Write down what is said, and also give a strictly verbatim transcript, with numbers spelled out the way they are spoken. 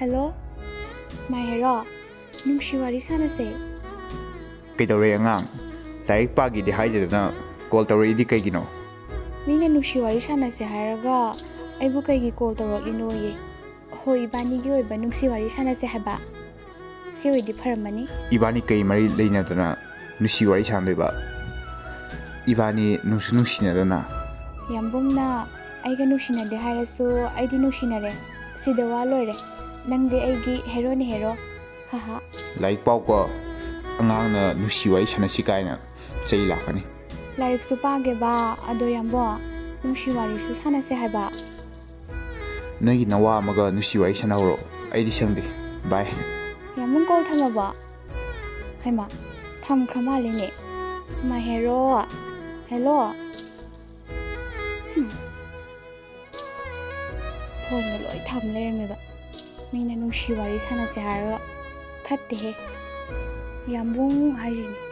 Hello, ꯃꯥꯏ hero, ꯅꯨꯡꯁꯤ ꯋꯥꯔꯤ ꯁꯥꯟꯅꯁꯦ꯫ ꯀꯩꯗꯧꯔꯦ ꯑꯉꯥꯡ? ꯂꯥꯏꯔꯤꯛ ꯄꯥꯒꯦꯗꯤ ꯍꯥꯏꯗꯗꯅ ꯀꯣꯜ ꯇꯧꯔꯛꯏꯗꯤ ꯀꯩꯒꯤꯅꯣ? ꯃꯤꯅ ꯅꯨꯡꯁꯤ ꯋꯥꯔꯤ ꯁꯥꯟꯅꯁꯦ ꯍꯥꯏꯔꯒ ꯑꯩꯕꯨ ꯀꯩꯒꯤ ꯀꯣꯜ ꯇꯧꯔꯛꯂꯤꯅꯣꯌꯦ? ꯍꯣꯏ, ꯏꯕꯥꯅꯤꯒꯤ ꯑꯣꯏꯕ ꯅꯨꯡꯁꯤ ꯋꯥꯔꯤ ꯁꯥꯟꯅꯁꯦ ꯍꯥꯏꯕ꯫ ꯁꯤ ꯑꯣꯏꯗꯤ ꯐꯔꯝꯃꯅꯤ꯫ ꯏꯕꯥꯅꯤ ꯀꯩ ꯃꯔꯤ ꯂꯩꯅꯗꯅ ꯅꯨꯡꯁꯤ ꯋꯥꯔꯤ ꯁꯥꯟꯅꯗꯣꯏꯕ? ꯏꯕꯥꯅꯤ ꯅꯨꯡꯁꯨ ꯅꯨꯡꯁꯤꯅꯗꯅ꯫ ꯌꯥꯝꯕꯨꯡꯅ ꯑꯩꯒ ꯅꯨꯡꯁꯤꯅꯗꯦ ꯍꯥꯏꯔꯁꯨ ꯑꯩꯗꯤ ꯅꯨꯡꯁꯤꯅꯔꯦ꯫ ꯁꯤꯗ ꯋꯥ ꯂꯣꯏꯔꯦ꯫ ꯅꯪꯗꯤ ꯑꯩꯒꯤ ꯍꯦꯔꯣꯅꯤ ꯍꯦꯔꯣ꯫ ꯍꯥꯍꯥ꯫ ꯂꯥꯏꯔꯤꯛ ꯄꯥꯎꯀꯣ꯫ ꯑꯉꯥꯡꯅ ꯅꯨꯡꯁꯤ ꯋꯥꯔꯤ ꯁꯥꯟꯅꯁꯤ ꯀꯥꯏꯅ ꯆꯩ ꯂꯥꯛꯀꯅꯤ꯫ ꯂꯥꯏꯔꯤꯛꯁꯨ ꯄꯥꯒꯦꯕ꯫ ꯑꯗꯣ ꯌꯥꯝꯕꯣ, ꯅꯨꯡꯁꯤ ꯋꯥꯔꯤꯁꯨ ꯁꯥꯟꯅꯁꯦ ꯍꯥꯏꯕ꯫ ꯅꯣꯏꯒꯤ ꯅꯋꯥ ꯑꯃꯒ ꯅꯨꯡꯁꯤ ꯋꯥꯔꯤ ꯁꯥꯟꯅꯍꯧꯔꯣ꯫ ꯑꯩꯗꯤ ꯁꯪꯗꯦ꯫ ꯕꯥꯏ꯫ ꯌꯥꯝꯕꯨꯡ ꯀꯣꯜ ꯊꯝꯃꯕꯣ? ꯍꯩꯃꯥ, ꯊꯝꯈ꯭ꯔ ꯃꯥꯜꯂꯦꯅꯦ꯫ ꯃꯥꯏ ꯍꯦꯔꯣ꯫ ꯍꯦꯜꯂꯣ꯫ ꯍꯝ꯫ ꯐꯣꯟꯒ ꯂꯣꯏ ꯊꯝ ꯂꯩꯔꯝꯃꯦꯕ꯫ ꯃꯤꯅ ꯅꯨꯡꯁꯤ ꯋꯥꯔꯤ ꯁꯥꯟꯅꯁꯦ ꯍꯥꯏꯔꯒ꯫ ꯐꯠꯇꯦꯍꯦ꯫ ꯌꯥꯝꯕꯨꯡ ꯍꯥꯏꯁꯤꯅꯤ꯫